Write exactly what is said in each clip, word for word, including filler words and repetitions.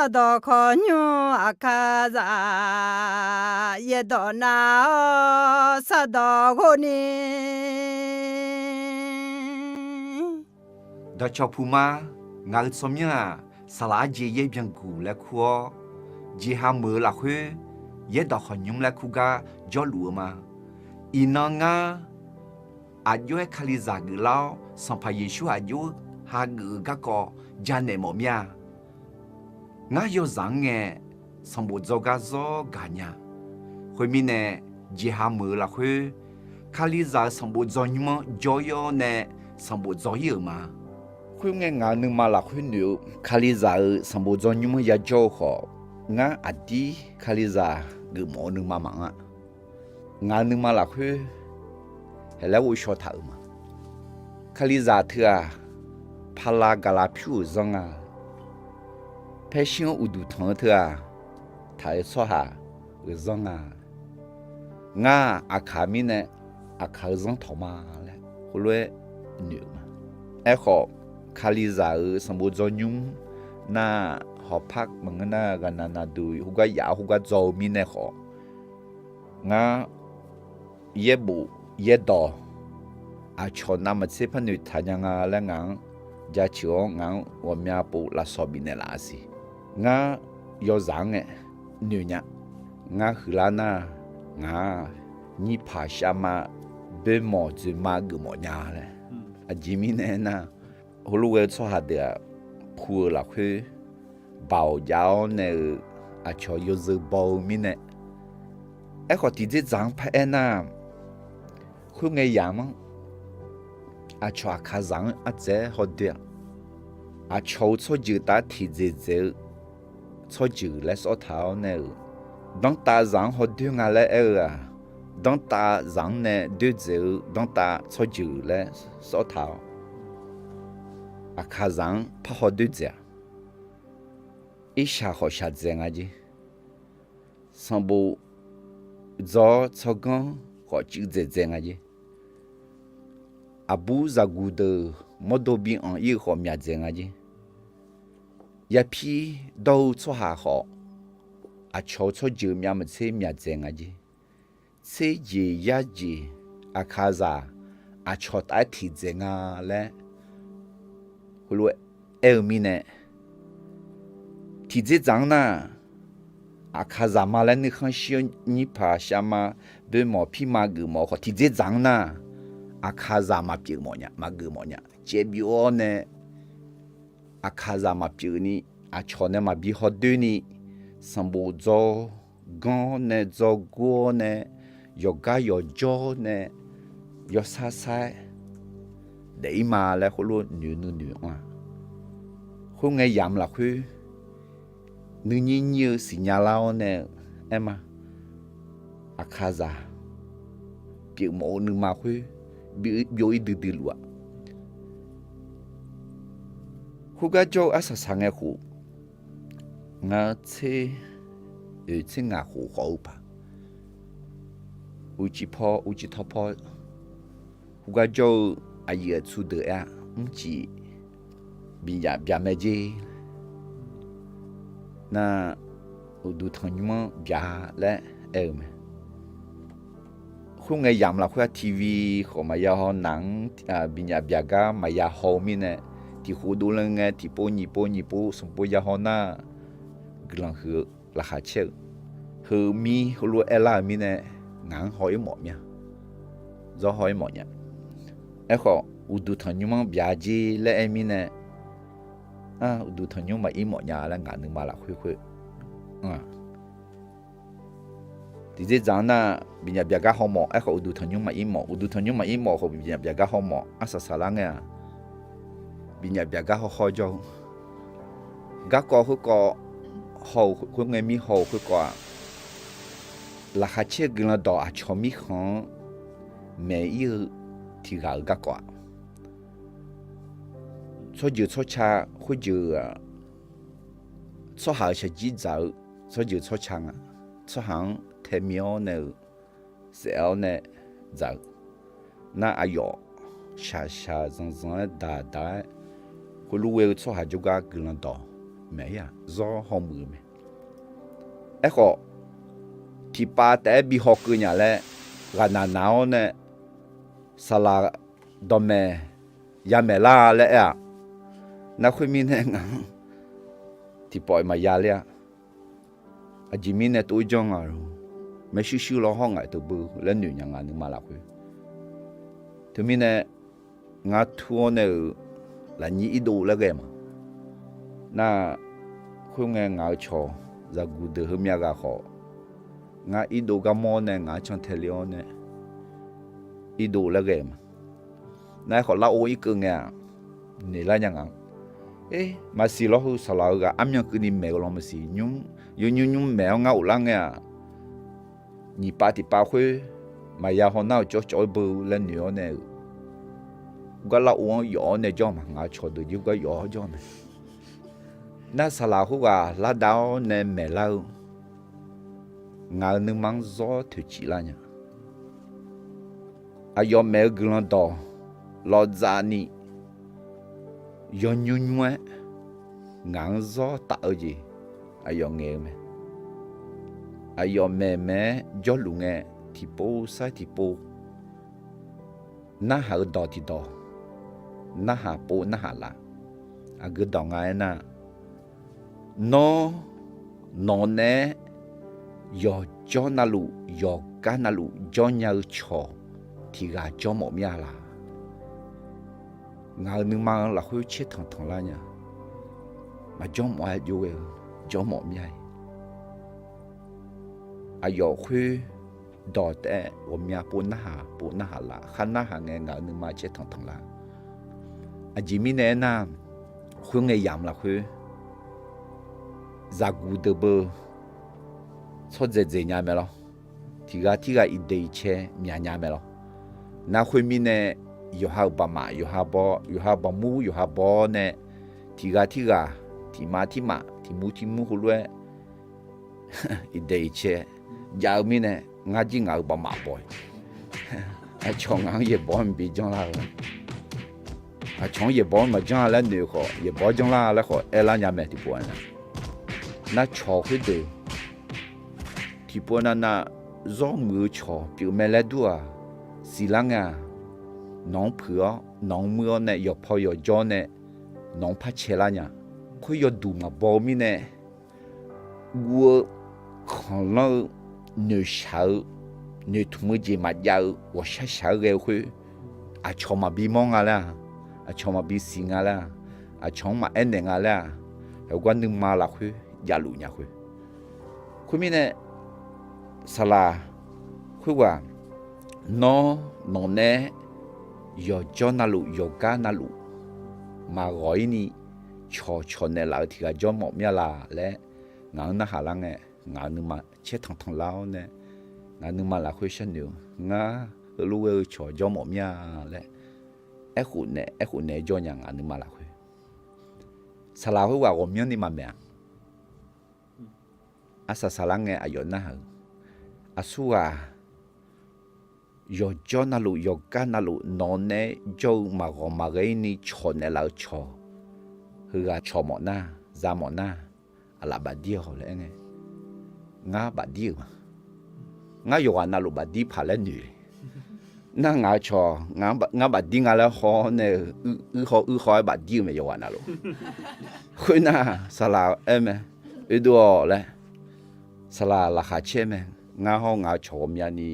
Sardawq khawqnymr Aqkaqzaq, yaerdawq nav-awr sardawq ghov ni. Dawqcawq puq ma. Ngaq-euq tsawrmyanr-aq, saqlaq arjeq yaer byanguq laer kur-awr, jeqha meuq-eu lafkhoer yaerdawq khawqnymr laer kur gar jawrluf-eu ma. Iqnan ngar aqjox-aer Kalizaq geuflar-awr, Sanqpaq Yeqsur aqjox hageuf-eu garkawv janaeq mawf mir-a. Ngar yawzaq-anr ngae, sanqbof dzaw gar zawr gaq nya. Khoermirnae, jeqha meuq-eu lafkhoer, Kalizaq-euq sanqbof dzaw nymr-anr jawr-ir-awr nae sanqbof dzaw-ir-euq ma. Khoerngae, ngaq-euq nuima lafkhoer noeq-eu Kalizaq-euq sanqbof dzaw nymr-anr yajawr-eu khawf, ngar aqdir Kalizaq geufmawf-eu nuima maqanr-a. Ngaq-euq nuima lafkhoer haeqlaer ghovshaw taq-euq ma. Kalizaq teu-aq, pala gaqla pyur-euq zanr nga. Paershuir-anr uqduq tanq-eu teu-aq, taq-eu tsawrhaq-euq zanr nga. Ngar-aq, aqkaq mirnae aqkaq-euq zanr tawq ma laer heulof-aer noeq-euq ma. Aerkhawf, Kalizaq-euq sanqbof dzaw nymr nar, hawpar maqngeur nar, ghaqnaq naqduq khoergar yaf-awr khoergar dzaw-eu mirnae khawf, ngar yaerbof yaerdawq aqcawq navmaqtser par noeqtaq nya nga laer ngaq-anr jaceuq-awr, ngaq-anr ghawqmya pov lafsawq bifnaeq laf-a siq. Ngar yawzaq-anr ngae noeq nya. Ngar huiqlar nar, ngaq-aq, nyirpaq shavma boermawq dzoeqma geufmawf nya laer. Aqjeq mirnae aernar, heulof ghae-eu tsawrhaq deuq-aq, pu-euq lafkhoer baoq jav-awr nae-euq aqcawq yawzeu baw-eu mirnae. Aerkhawf, tiqdzerdzaq-anr paraer nar, khoerngae yamq-anr aqcawq Aqkaqzaq-anr ardzaeq-aer hawdoer-aq, aqcawq-euq tsawrjeuq taf-aer tiqdzaeq dzaeq-eu tsawrjeuq laer sawr taq-awr nae-euq, danrtav zaq-anr hawdoer nga laer aer-eu-aq, danrtav zaq-anr nae doerdzaeq-eu danrtav tsawrjeuq laer sawr taq-awr, Aqkaqzaq-anr par hawdoer dzaeq-aq, irshaq khawf shaqdzaeq nga jer. Sanqbof dzaw-awr tsawrganr khawf cuiv dzaeqdzaeq nga jer. Aqbur zaqguq deuq mawrdo bi anq-ir-eu khawf myaq dzaeq nga jer. Yapir dawr-eu tsawrhaq khawf, aqcawq-eu tsawrjeuq myavmaqtser myaq dzaeq nga jer. Tserjeq yarjeq Aqkaqzaq aqcawq taf-aer tiqdzaeq nga laer heulof-aer aer-eu mirnae, tiqdzerdzaq-anr nar, Aqkaqzaq ma laer nuikhanr shir-awr nyirpaq shavma boermawq pirma geufmawf khawf, tiqdzerdzaq-anr nar, Aqkaqzaq maqpyeuf mawf nya, maqgeuf mawf nya. Caevbyov-awr nae Aqkaqzaq maqpyeuf ni, aqcawq nae maqbi hawdoer ni, sanqbof dzaw ganr-awr nae dzaw gur-awr nae yawqgar yawqjawr nae yawsar sar-aer daef-ir ma laer khoerlof noeq nuinoeq anr-a. Khoerngae yamq lafkhoer nuinyir nyir-eu siqnya lar-awr nae aer ma, Aqkaqzaq pyeufmawf-eu nuima khoer byov-ir duidui luf-aq. Khoergar jawr-eu arsaq saq ngae khof, ngar tser oeq tser ngaq khof khawf-eu paq, uqcif paw uqcif tawv paw khoergar jawr-eu aqyuif aqtsu deuq aer-a, mrcif binyaf byaq mae jer nar, uqduq tanqnymr-anr byaq laer aer-eu mae. Khoerngae yamq lafkhoer-a, TV khawf maqya haw, naq-anr binyaf byaq gar maqya haw-eu mirnae, tiq khof dovlanr ngae tiqpov nyiq pov nyiq pov smq pov ya haw nar, guiqlanq huiq-eu laqkhaq caer-eu, heu mir heulof-aer aerlar-euq mirnae, ngaq-anr haw-ir mawf mir-a. Zawr haw-ir mawf nya. Aerkhawf, uqduq tanqnymr-anr byaq jer laer aer mirnae, uqduq tanqnymr maqir mawf nya laer ngaq nuima lafkhoer khoer anr-a. Tiqdzerdzaq-anr nar, binyaf byaq gar haw mawf. Aerkhawf, uqduq tanqnymr maqir mawf. Uqduq tanqnymr maqir mawf khawf, binyaf byaq gar haw mawf. Arsaq saqlar ngae-aq, binyaf byaq gar haw haw jawr-eu garkawv khoerkawv haw-euq khoerngae mir haw-euq khoerkawv-aq, laqkhaq caer-eu guiqlanq dawq aqcawq mirkhanq-anr maeq-ir-eu tiq ghaq-euq garkawv-aq, tsawrjeuq tsawrca khoerjeuq-aq, tsawrhaq-euq shaqjir dzaq-eu tsawrjeuq tsawrca nga. Tsawrhaq-anr taemi-awr nae-euq saef-awr nae dzaq-eu nar, aqyawf shaqshaq zanqzanq-aer daqdaq-aer, khoerlof ghae-eu tsawrhaq jawrgar guiqlanq dawq maeq-ir-aq, zawr hawmuiq-eu mae. Aerkhawf, tiqpav taef-aer bi hawkeuv nya laer ghaqnaq naq-awr nae, saqlaq dawqmaeq yamaeq lar laer aer-aq, nar khoermirnae ngaq-anr tiqpawf-iq maqya ler-a. Aqjeq mirnae tov-ir janr nga-eu, maershuir shuir lawr hawr ngaq-iq teu beu laer noeq nya nga nuima lafkhoer. Teumirnae, ngar tur-awr nae-euq lafnyir irdov laer ghae ma. Nar, khoerngae ngaq-euq cawq zaqguq deuq heumyav ghaq khawf, ngar irdov gar mawr-awr nae ngaq-anr cantae le-awr nae irdov laer ghae ma. Nar, aerkhawf lar-or irkeuv ngae-aq, noeq lar nya nga. Maqsiq lawr heu saqlaq-eu ghaq armyan keuvni maeq-eu law maqsiq. Yawnymr nymr maeq-awr ngar of lar ngae-aq, nyiq pav tiqpav khoer maqya haw nar-euq cawvcawv-aer beu laer noeq-awr nae-euq, gar lar-or-anr yawf-awr nae jawr ma. Ngaq-euq cawqdeuq jir gar yawf-awr jawr mae. Nar, saqlaq khoerghaq lardav-awr nae maeq lar-eu ngaq-euq nuima-anr zawr toeqciv lar nya. Aqyawf maeq-eu guiqlanq dawq lawqdzaq ni yawnymr nymr-aer ngaq-anr zawr taf-eu jeq aqyawf ngaeq-eu mae. Aqyawf maeq maeq-aer jawrluf ngae, tiqpov sar tiqpov narhaq-eu dawq tiqdawq, narhaq pov narhaq laf. Aqgeu dawq nga aernar, nawr, nawq naeq-aer yawqjawr navluf yawqgar navluf jawr nya-eu cawq tiq ghaq jawr mawf mir-a laq. Ngaq-euq nuima lafkhoer caer tanqtanq lar nya. Maqjawr mawf-aer jov ghae-eu jawr mawf mir-a. Aqyawf khoer dawq taef-aer ghawqmya pov narhaq pov narhaq laf, khar narhaq ngae ngaq-euq nuima caer tanqtanq lar. Aqjeq mirnae aernar, khoerngae yamq lafkhoer zaqguq deuq beu tsawrdzaeq dzaeq nya mae lawr. Tiq ghaq tirghaq iqdeq iqcae myaq nya mae lawr. Nar, khoermirnae yawqha-euq baqmaf yawqha baw, yawqha baqmur yawqha baw-awr nae, tiq ghaq tirghaq, tiq ma tirmaf, tiq mur tirmur heulof-aer iqdeq iqcae jav-eu mirnae, ngar jir ngaq-euq baqmaf baw-iq. Aqcawq ngaq-anr yaeqbawq-anr maqbi janrlar-eu, aqcawq-anr yaeqbawq-anr maqjanr-a laer noeq khawf, yaeqbawq-anr janrlar laer khawf aerlar nya mae tiqpov-a. Nar, cawq khoerdeuq tiqpov navnav zawr muiq-eu cawq pyeuf mae laer dur-aq, siqlar ngae-aq, nawq-anr puiq-awr nawq-anr muir-awr nae yawqpaw yawqjawr nae nawq-anr par cae lar nya. Khoer yawduq maqbaw-eu mirnae, guv-eu, khanqlanr-eu, noeqshaq-eu, noeqtmq-eu jeq maqjav-eu ghawqshar shaq-aer ghae-eu khoer, aqcawq maqbi mawr nga laer-aq, aqcawq maqbi siq nga laer-aq, aqcawq-anr maqaer naeq nga laer-aq, heugar nuima lafkhoer javluf nya khoer. Khoermirnae, saqlaq khoerghaq nawr nawq nae yawqjawr navluf yawqgar navluf maqghawq-ir ni cawq cawq naeqlaf-eu tiq ghaq jawr mawf mir-a laq laer ngaq-anr narhaq lar ngae, ngaq-euq nuima caer tanqtanq lar-awr nae, ngaq-euq nuima lafkhoer sharnoeq-eu, ngar heulof ghae-eu cawq jawr mawf mir-a laer, aerkhof naeq aerkhof naeq-aer jawr nya ngaq-euq nuima lafkhoer. Saqlaq khoerghaq ghawqmyanrni maqmaeq-a. Arsaq saqlar ngae aqyawf narhaq-euq, aqsurghaq yawqjawr navluf yawqgar navluf nawq nae jawr-eu maqghawq maqghae-ir ni cawq naeqlaf-eu cawq, heughaq cawq mawf nar, za mawf nar, aqlaf bafdir-awq laer aer ngae, ngar bafdir-euq ma. Ngar yawqghaq navluf bafdir paq laer noeq le. Nar ngaq-euq cawq ngar bafdir nga laer haw-awr nae-eu, uir haw uir haw-aer bafdir-eu mae yawqghaq navluf. Khoernar, saqlaq aer mae, oedov-awq laer, saqlaq laqkhaq caer mae. Ngar hawr ngaq-euq cawq ghawqmyani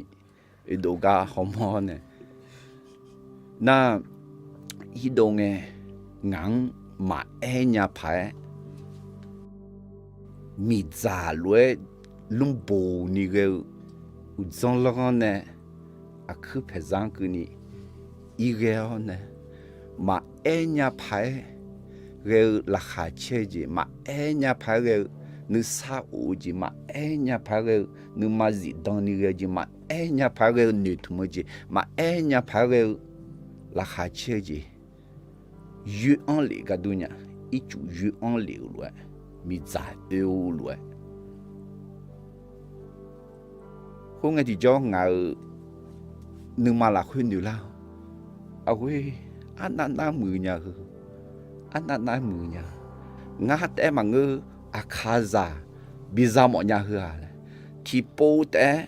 oedov gar hawmawr-awr nae, nar, irdov ngae ngaq-anr maqaer nya paq-aer, miqdzaq lof-aer lmrboq ni ghae-eu uqdzan lanr-anr nae aqkuir paeqzar-anr keuvni irghae-awr nae, maqaer nya paq-aer ghae-eu laqkhaq caer-eu jeq, maqaer nya paq-aer ghae-eu nuisar of-eu jeq, maqaer nya paq-aer ghae-eu nuima zifdan ni ghae-eu jeq, maqaer nya paq-aer ghae-eu noeqtmq-eu jeq, maqaer nya paq-aer ghae-eu laqkhaq caer-eu jeq, yoer-anr lef gar dur nya. Ircuf yoer-anr lef-eu lof-aer, miqdzaq oe-eu lof-aer, khoerngae tiqjawr ngaq-euq nuima lafkhoer noeq lar-awq. Aqghoer, arnavnav muiq nya heu, arnavnav muiq nya-eu Ngar taef-aer maqngeur, aqkaqzaq biza mawf nya heu-aq laer, tiqpov taef-aer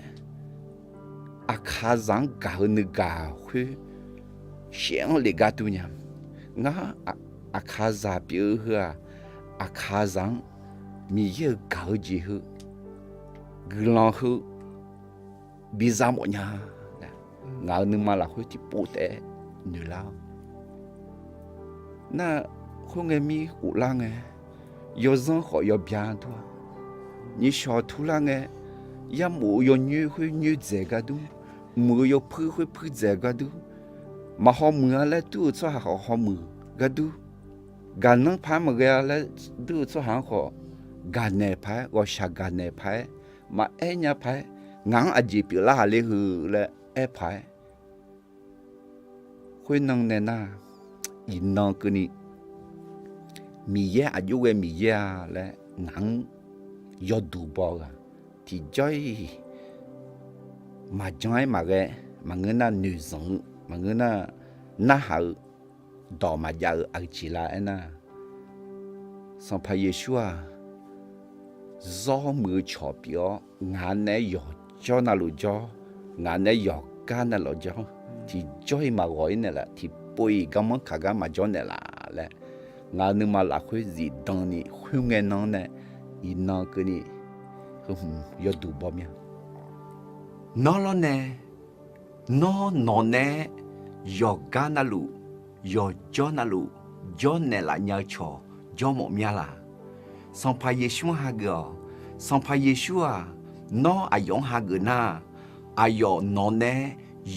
aqkaqzaq-anr gaq-eu nuigaq khoer shaef-anr lef gar dur nya. Ngar aqkaqzaq pyeuf-eu heu-aq, aqkaqzaq-anr Miqyaer-euq gaq-eu jeq heu, guiqlanq heu biza mawf nya. Ngaq-euq nuima lafkhoer tiqpov taef-aer noeqlar-awr, nar khoerngae mir ghoflar ngae, yawzanr khawf yawbya dur-a. Nyiqshawq turlar ngae, yarmof-eu yawnyoer khoer nyoer dzaeq gar dur, mq-eu yawpuir khoer puir dzaeq gar dur, maqhaw muiq-a laer dur-eu tsawrhaq khawf haw muiq gar dur, gaqnanr paq-aer maqghae-a laer dur-eu tsawrhaq-anr khawf gaqnaeq paq-aer, ghawqshaq gaqnaeq paq-aer, maqaer nya paq-aer, ngaq-anr aqjeq pyeuflar haq le heu laer aer paq-aer, khoernan nae nar, iqnan keuvni Miqyaer aqjox ghae Miqyaer-a laer ngaq-anr yawduq baw-eu-aq, tiqjawr-iq maqjan-aer maqghae, maqngeur nar noeqzanq-eu, maqngeur nar narhaq-eu, dawq maqjav-eu aqjeq la aernar, Sanqpaq Yeqsur-aq, zawr muiq-eu cawq pyeuf-awr, ngaq nae yawqjawr navluf jawr, ngaq nae yawqgar navluf jawr, tiqjawr-iq maqghawq-ir naeqlaf, tiqpov-iq garmanr kaq gar maqjawr naeqlaf laer, ngaq-euq nuima lafkhoer zifdan ni khoerngae nan-anr nae, iqnan keuvni heu hmq yawduq baw mir-a. Nawr lawrnae, nawr nawqnae yawqgar navluf, yawqjawr navluf jawrnaeq laf nya-eu cawq jawr mawf mir-a laq? Sanqpaq Yeqsur-anr hageuf-awq. Sanqpaq Yeqsur-aq, nawr aqyawf-anr hageuf nar, aqyawf nawqnae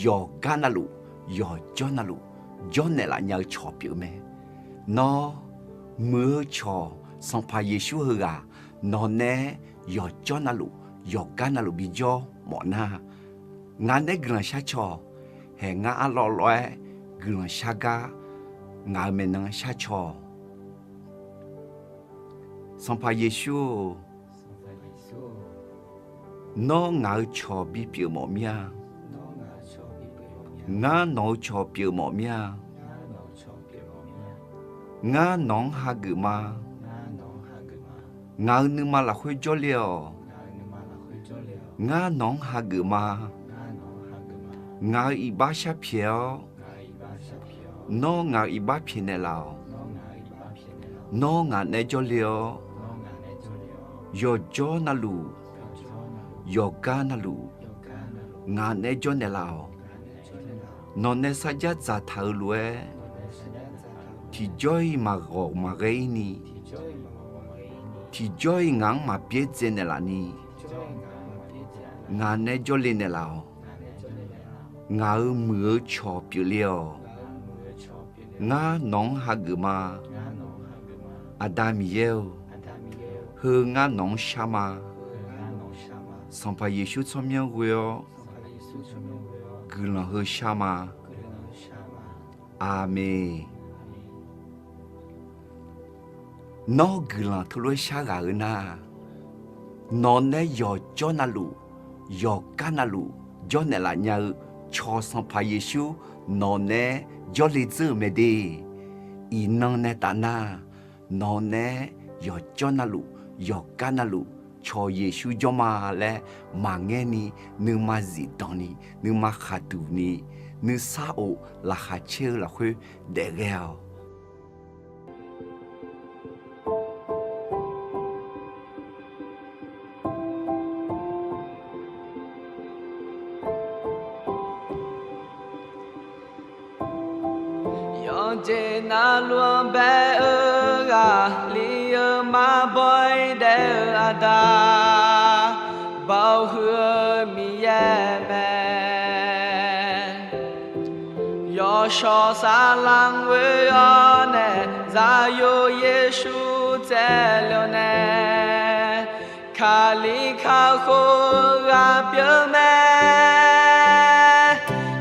yawqgar navluf, yawqjawr navluf jawrnaeq laf nya-eu cawq pyeuf mae. Nawr muiq-eu cawq Sanqpaq Yeqsur heughaq nawqnae yawqjawr navluf, yawqgar navluf bijawr mawf nar, ngaq nae guiqlanq shar cawq. Haeq ngar arlawv lawv-aer guiqlanq shar gar ngaq-euq maeqnan shar cawq. Sanqpaq Yeqsur-or, nawr ngaq-euq cawq bipyeuf mawf mir-a. Ngar nawq-eu cawq pyeuf mawf mir-a. Ngar nawq-anr hageuf ma. Ngaq-euq nuima lafkhoer jawrle-awq. Ngar nawq-anr hageuf ma. Ngaq-euq iqbax sharpyaeq-awr, nawr ngaq-euq iqbax pyaeqnaeq laf-awq. Nawr ngaq nae jawrle-awr, yawqjawr navluf, yawqgar navluf, ngaq nae jawrnaeq laf-awq. Nawqnae sarjax dzaqtaq-euq lof-aer, tiqjawr-iq maqghawq maqghae-ir ni, tiqjawr-iq ngaq-anr maqbyaerdzae naeqlaf ni, ngaq nae jawrle naeqlaf-awq. Ngaq-euq muiq-eu cawq pyeufle-awq. Ngar nawq-anr hageuf ma. Aqda Miqyaer-or, heu ngar nawq-anr shar ma. Sanqpaq Yeqsur tsawrmyanr ghoe-awr guiqlanq heu shar ma. Aqmeq. Nawr guiqlanq teulof-aer shar ghaq-eu nar, nawqnae yawqjawr navluf, yawqgar navluf jawrnaeq laf nya-eu cawq Sanqpaq Yeqsur nawqnae jawrle dzeur-euq mae de. Iqnan nae tafnar, nawqnae yawqjawr navluf, yawqgar navluf cawq Yeqsur jawr ma laer maqngaer ni, nuima zifdan ni, nuima khaqduq ni, nuisar of laqkhaq caer-eu lafkhoer daefghae-awq. Yawqjeq navluf-anr bae-eu ghaqli-eu maqbaw-ir daef-eu Aqda, baoq huiq-eu Miqyaer mae. Yawshawr saflar-anr ghoe-awr nae, Zaqyo Yeqsur tsaevle-awr nae, Kali kakhof-eu ghaq pyeuf mae.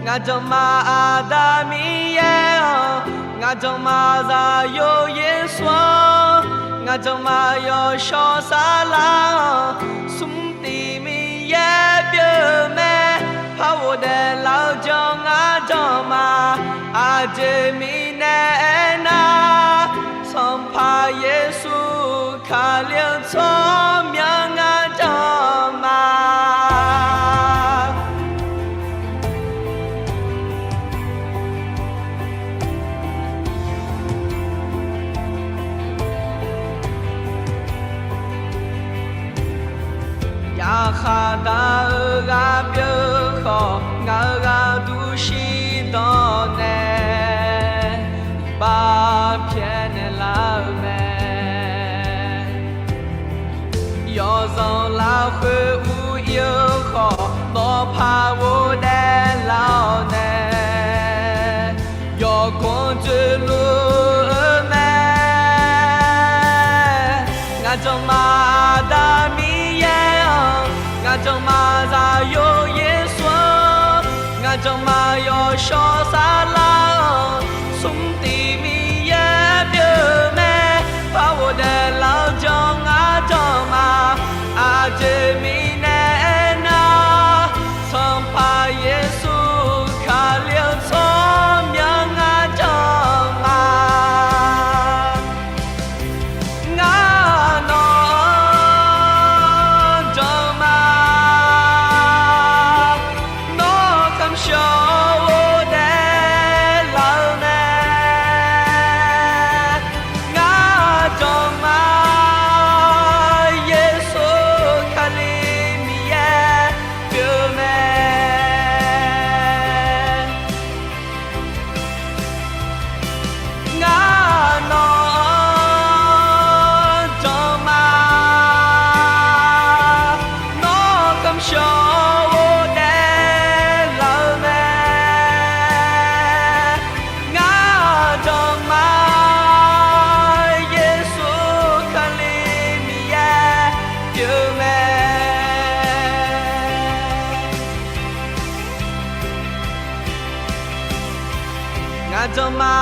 Ngaq jaqmaf Aqda Miqyaer-awq, ngaq jaqmaf Zaqyo Yeqsur-awq, ngaq jaqmaf Yawshawr saflar-awq, smrtiv Miqyaer pyeuf mae. Par ghofdaef laf-eu jan ngaq jaqmaf, aqjeq mirnae aernar, Sanqpaq Yeqsur Kali-eu tsawrmyanr ngar jan ma. Yarkhaq dar-eu ghaq pyeuf khawf, ngaq-euq ghaq duq shirdan nae iqbax pyaeqnaeq lar-eu mae. Yawqzanq lafkhoer ur ir-eu khawf, nawqpaq ghofdaef lar-awr nae yawqganr dzoeqluf-eu mae. Ngaq janma Aqda Miqyaer-anr, ngaq janma Zaqyo Yeqsur-anr, ngaq janma yawshawr saflar-anr, smrtiv Miqyaer pyeuf mae. Par ghofdaef lar-eu jan ngar jan ma. Aqjeq mirnae aernar, Sanqpaq Yeqsur Kali-eu tsawrmyanr ngar jan ma. Ngar nawq-anr jan ma. Nawr kamq shawr-awr ghofdaef laf-eu mae. Ngar jan ma. Yeqsur Kali Miqyaer pyeuf mae. Ngar nawq-anr jan ma. Nawr kamqshawr ghofdaef laf-eu mae. Ngar jan ma. Yeqsur Kali Miqyaer pyeuf mae. Ngaq janma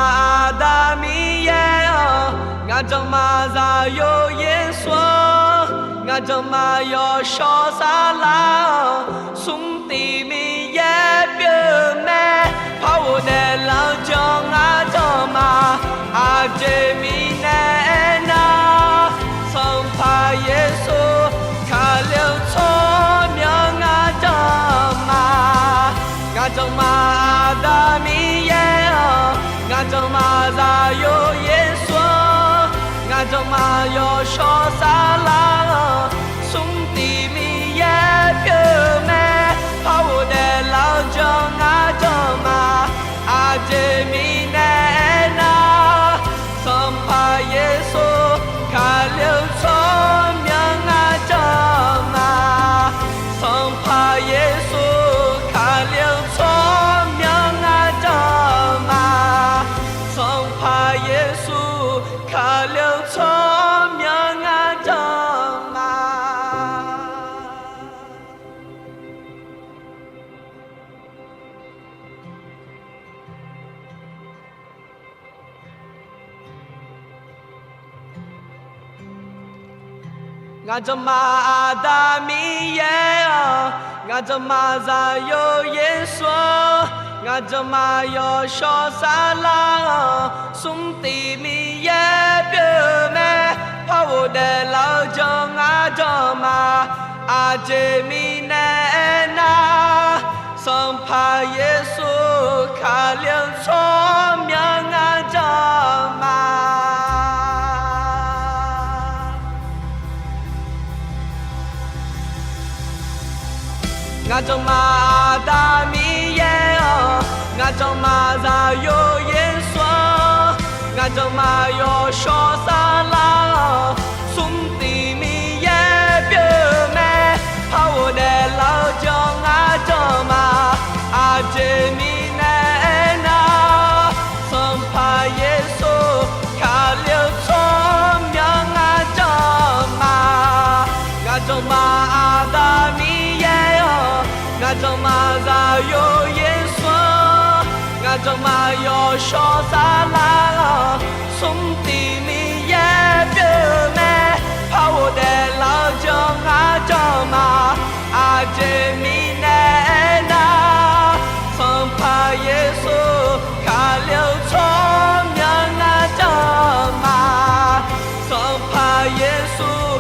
Aqda Miqyaer-anr, ngaq janma Zaqyo Yeqsur-anr, ngaq janma yawshawr saflar-anr, smrtiv Miqyaer pyeuf mae. Par ghofdaef lar-eu jan ngar jan ma. Aqjeq mirnae aernar, Sanqpaq Yeqsur Kali-eu tsawrmyanr ngar jan ma. Ngaq janma Aqda Miqyaer-anr, ngaq janma Zaqyo Yeqsur-anr, ngaq janma yawshawr saflar-anr, smrtiv Miqyaer pyeuf mae. Par ghofdaef lar-eu jan ngar jan ma. Aqjeq mirnae aernar, Sanqpaq Yeqsur Kali-eu tsawrmyanr ngar jan ma. Sanqpaq Yeqsur Kali-eu tsawrmyanr ngar jan ma. Sanqpaq Yeqsur Kali-eu tsawrmyanr ngar jan ma. Ngaq janma Aqda Miqyaer-anr, ngaq janma Zaqyo Yeqsur-anr, ngaq janma yawshawr saflar-anr, smrtiv Miqyaer pyeuf mae. Par ghofdaef lar-eu jan ngar jan ma. Aqjeq mirnae aernar, Sanqpaq Yeqsur Kali-eu tsawrmyanr ngar jan ma. Ngaq janma Aqda Miqyaer-anr, ngaq janma Zaqyo Yeqsur-anr, ngaq janma yawshawr saflar-anr, smrtiv Miqyaer pyeuf mae. Par ghofdaef lar-eu jan ngar jan ma. Aqjeq mirnae aernar, Sanqpaq Yeqsur Kali-eu tsawrmyanr ngar jan ma. Ngaq janma Aqda Miqyaer-anr, ngaq janma Zaqyo Yeqsur-anr, ngaq janma yawshawr saflar-anr, smrtiv Miqyaer pyeuf mae. Par ghofdaef lar-eu jan ngar jan ma. Aqjeq mirnae aernar, Sanqpaq Yeqsur Kali-eu tsawrmyanr ngar jan ma. Sanqpaq Yeqsur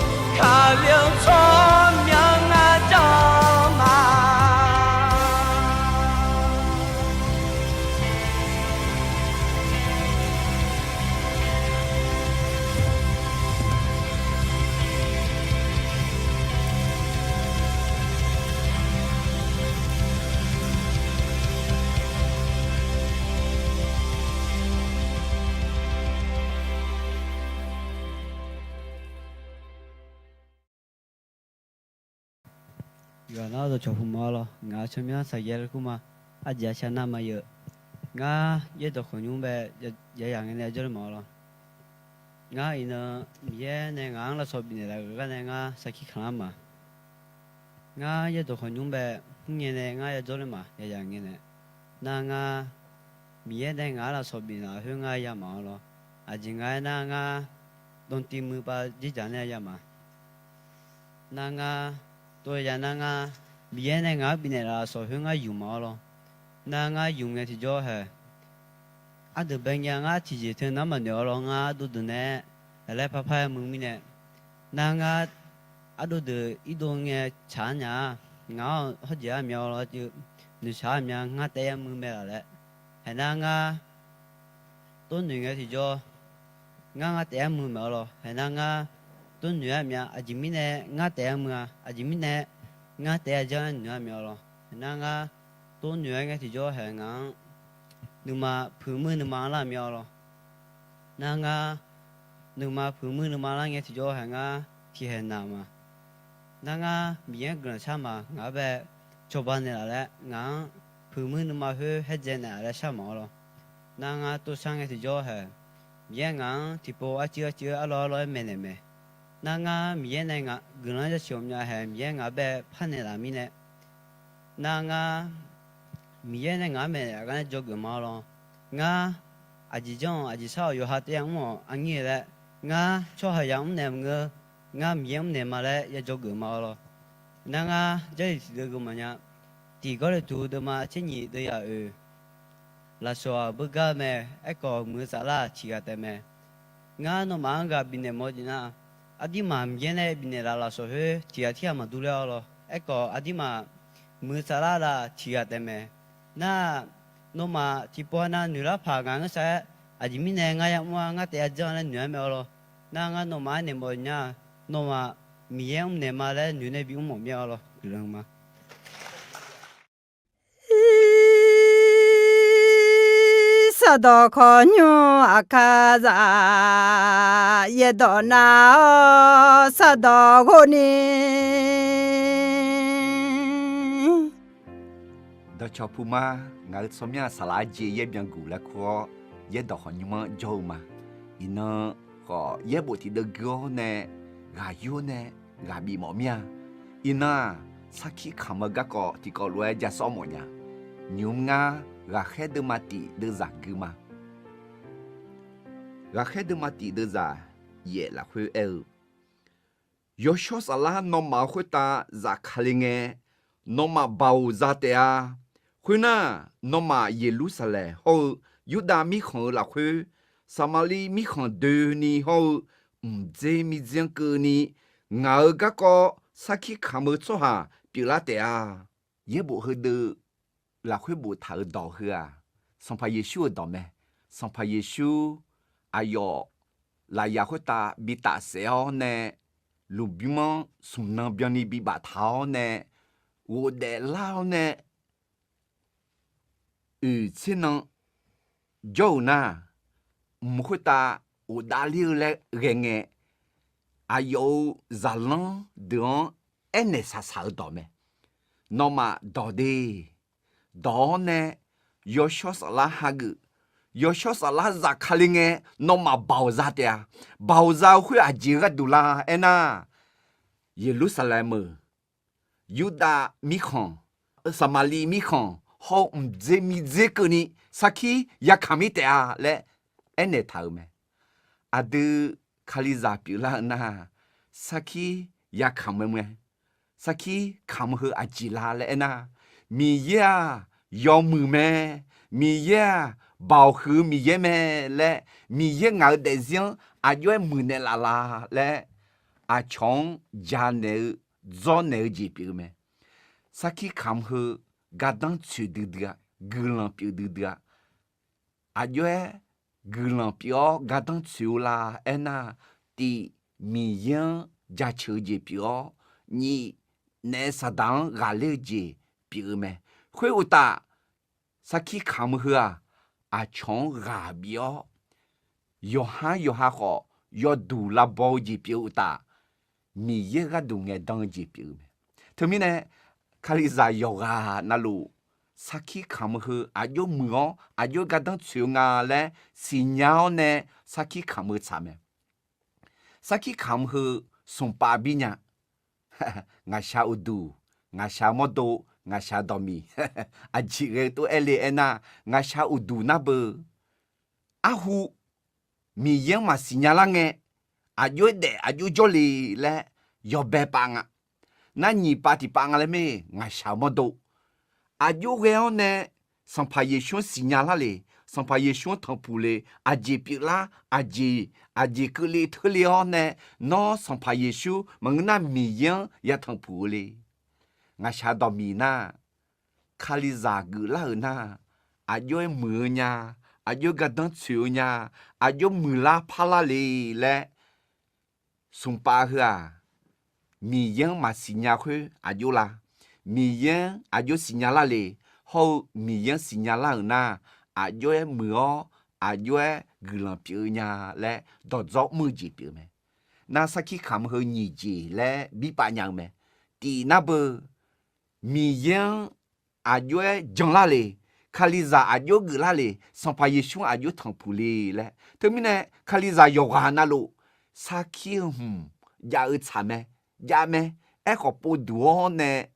Gaqnar dawqcawq puq ma-awr lawr, ngaq-euq tsawrmyanr saqyaer laer kur ma. Arjeq arshar nar ma yeuq. Ngar yaerdawq khawqnymr bae, ya, ya yaq ngae nae jawrle ma-awr lawr. Ngar iqnan Miqyaer nae ngaq-anr lavsawq bifnaeq laf-euq gar nae ngar sarkir kamq lar ma. Ngar yaerdawq khawqnymr bae, mrngae nae ngar yajawr ler ma, ya yaq ngae nae. Nar ngar Miqyaer nae ngaq-anr lavsawq bifnaeq laf khoer ngar ya ma-awr lawr. Aqjeq nga aernar ngar dantiv muipav dzerdzaq nae ya ma. Nar ngar, tov ya nar ngar, Miqyaer nae ngaq-anr bifnaeq laf-euq lavsawq khoer ngar yuf ma-awr lawr. Nar ngar yuf ngae tiqjawr haeq, ardeuq bae ngae ngar tiqjeq teu nar maqnoeq-awr lawr, ngar ardov deuq nae laer par par yamui mirnae, nar ngar ardov deuq irdov ngae tsaq-anr nya-a, ngaq-anr hawrjeq-a mya-awr lawr, noeqshaq-a mya, ngar taef yamui mae laf laer. Haeq nar ngar tov noeq ngae tiqjawr, ngar ngar taef yamui mae-awr lawr. Haeq nar ngar tov noeq-a mya, aqjeq mirnae ngar taef yamui-a, aqjeq mirnae ngar taef yajanr noeq-a mya-awr lawr. Haeq nar ngar tov noeq-aer ngae tiqjawr haeq ngaq-anr nuima puiq muir nuima-anr lar mya-awr lawr. Nar ngar nuima puiq muir nuima lar ngae tiqjawr haeq ngar tiqhaeq naq ma. Nar ngar Miqyaer-anr guiqlanq shar ma, ngaq-anr bae cawba naeqlaf laer, ngaq-anr puiq muir nuima khoer haerdzae naeqlaf laer shar ma-awr lawr. Nar ngar tov shar ngae tiqjawr haeq, Miqyaer ngaq-anr tiqpov arcuiv arcuiv arlawr arlawr-aer maeqnaeq mae. Nar ngar Miqyaer nae ngaq guiqlanq-anr yasiq ghawqmya haeq, Miqyaer ngaq-anr bae parnaeq laf mirnae, nar ngar Miqyaer nae ngaq-anr maeqnaeq laf gar nae dzawgeuf ma-awr lawr. Ngar aqjeq janr-awq, aqjeq shar-awq, yawqha taef yamr-awq, aqnyir laer, ngar tsawrhaq yamr naeq maqngeur, ngar Miqyaer mrnaeq ma laer ya dzawgeuf ma-awr lawr. Nar ngar Jarlif tiqdeuv geuf maqnya. Tiq Gawrliqtu deuvma tser nyiq deuv yaq oeq, lafsawq-aq beugar mae, aerkhawf muiq-eu saflar-aq tiq ghaq taef mae. Ngar nawmaf-anr ghaq bifnaeq mawf-eu jeq nar, aqdirmaf Miqyaer nae bifnaeq laf lafsawq khoer tiq ghaq tirghaq maqdur ler-awr lawr. Aerkhawf aqdirmaf muiq-eu saflar laf tiq ghaq taef mae. Nar nawmaf tiqpov nav noeq lar paq ngaq ngeur sar-aer, aqjeq mirnae ngar yamr-a, ngar taef yajanr laer noeq-aer mae-awr lawr. Nar ngar nawmaf-anr naeq mawf nya, nawmaf Miqyaer mrnaeq ma laer noeq nae bimr mawf mir-awr lawr, guiqlanq ma. Irsaq dawq khawqnymr aqkar zaq, yaerdawq nav-awr saq dawq ghov ni. Dawqcawq puq ma, ngaq-euq tsawrmyanr-aq saqlaq arjeq yaer byanguq laer kur-awr, yaerdawq khawqnymr-anr jawr-eu ma. Iqnan khawf yaerbof tiqdeuv gui-awr nae ghaq yur-awr nae ghaq bif mawf mir-a. Iqnan-aq, sarkir kamq-eu garkawv tiqkawv lof-aer ja sawr mawf nya. Nymq-mr ngar ghaqkhaer deuvma tif deuvzaq gui ma. Ghaqkhaer deuvma tif deuvzaq yaef lafkhoer aer-eu, Yawshawr Saflar nawmaf-euq khoertav zafkale ngae, nawmaf baoq za taef-a. Khoernar, nawmaf Yeqlursaqlaeq hawr-eu Yurdav mirkhanq-euq lafkhoer, Saqmaqliv mirkhanq doeni hawr-eu mqdzer mirdzer-anr keuvni, ngaq-euq garkawv sarkir kamq-eu tsawrhaq pyeuflar taef-a. Yaerbof heudeuv lafkhoer boftaq-euq dawq heu-aq, Sanqpaq Yeqsur-euq dawq mae. Sanqpaq Yeqsur aqyawf lafyaq khoertav bi tafsaef-awr nae, lmqbymr-anr smq nan byanni bi baftaq-awr nae, ghofdaef lar-awr nae, oeq tser nan jawr-euq nar, mq khoertav ghofdav ler-eu laer ghae ngae, aqyawf-euq zaqlanr deuq-anr aernaeq saqsaq-eu dawq mae. Nawmaf dawq de. Dawq-awr nae Yawshawr Saflar hageuf. Yawshawr Saflar zafkale ngae, nawmaf baoq za taef-a. Baoq za-eu khoer aqjeq gharduq la aernar, Yeqlursaqlaeq meuq, Yurdav mirkhanq, Saqmaqliv mirkhanq hawr-eu mqdzer mirdzer keuvni sarkir yakamq mir taef-a laer aernaeq taq-euq mae. Aqdui Kalizaq pyeuflar-eu nar, sarkir yakamq-eu mae. Sarkir kamq heu aqjeq la laer aernar, Miqyaer-aq yawmuiq mae. Miqyaer-aq baoq huiq-eu Miqyaer mae laer, Miqyaer ngaq-euq daefzir-anr aqjox-aer muiqnaeq laf la laer, aqcawq-anr janaeq-eu, dzawrnaeq-eu jeq pyeuf-eu mae. Sarkir kamq heu gardanr tsoeq duidui-a, guiqlanq pyeuf duidui-a. Aqjox-aer guiqlanq pyeuf-awr gardanr tsoeq-eu la aernar, tif, Miqyaer-anr jaceuq-eu jeq pyeuf-awr, nyiq, naef Saqdaq-anr ghaqler-eu jeq pyeuf-eu mae. Khoeruqtaf, sarkir kamq-eu heu-aq, aqcawq-anr ghaq bif-awr, yawqhar yawqha khawf yawduq lavbaw-eu jeq pyeuf-eu uqtaf, Miqyaer gharduq ngaeqdan-eu jeq pyeuf-eu mae. Teumirnae, Kalizaq yawqghaq navluf sarkir kamq-eu heu aqjox muiq-awr aqjox gardanr tsoeq-eu nga laer siqnya-awr nae sarkir kamq-eu tsaq mae. Sarkir kamq heu smqpav bir nya. Ngaqshaq uqduq, ngaqshaq mawrdo, ngaqshaq dawqmiq, aqjeq ghae-eu tov aer le aernar, ngaqshaq uqduq nar beu, arhu Miqyaer-anr maqsiq nya lar ngae, aqjox-aer daef aqjox jawrle laer yawbae pav nga. Nar nyiq pav tiq pav nga laer mae, ngaqshaq-eu mawrdo. Aqjox ghae-awr nae Sanqpaq Yeqsur-anr siqnya lar le, Sanqpaq Yeqsur-anr tanqpuq le, aqjeq pyeuflar, aqjeq, aqjeq keuvle teurle-awr nae, nawr Sanqpaq Yeqsur maqngeur nar Miqyaer-anr ya tanqpuq-eu le. Ngaqshaq dawqmiq nar, Kalizaq geuflar-euq nar, aqjox-aer muiq-eu nya, aqjox gardanr tsoeq-eu nya, aqjox muiqlar parlar le laer smqpav heu-aq, Miqyaer-anr maqsiq nya khoer aqjox la? Miqyaer-anr aqjox siqnya lar le? Hawr-eu Miqyaer-anr siqnya lar-euq nar, aqjox-aer muiq-awr aqjox-aer guiqlanq pyeuf-eu nya laer dawqdzawr mr-eu jeq pyeuf-eu mae. Nar sarkir kamq heu nyiq jeq laer birpav nya-eu mae. Tif nar beu, Miqyaer-anr aqjox-aer janlar le, Kalizaq aqjox geuflar le, Sanqpaq Yeqsur-anr aqjox tanqpuq le laer. Teumirnae Kalizaq yawqghaq navluf sarkir-eu hmq jav-eu tsaq mae, jav mae. Aerkhawf povduq-awr nae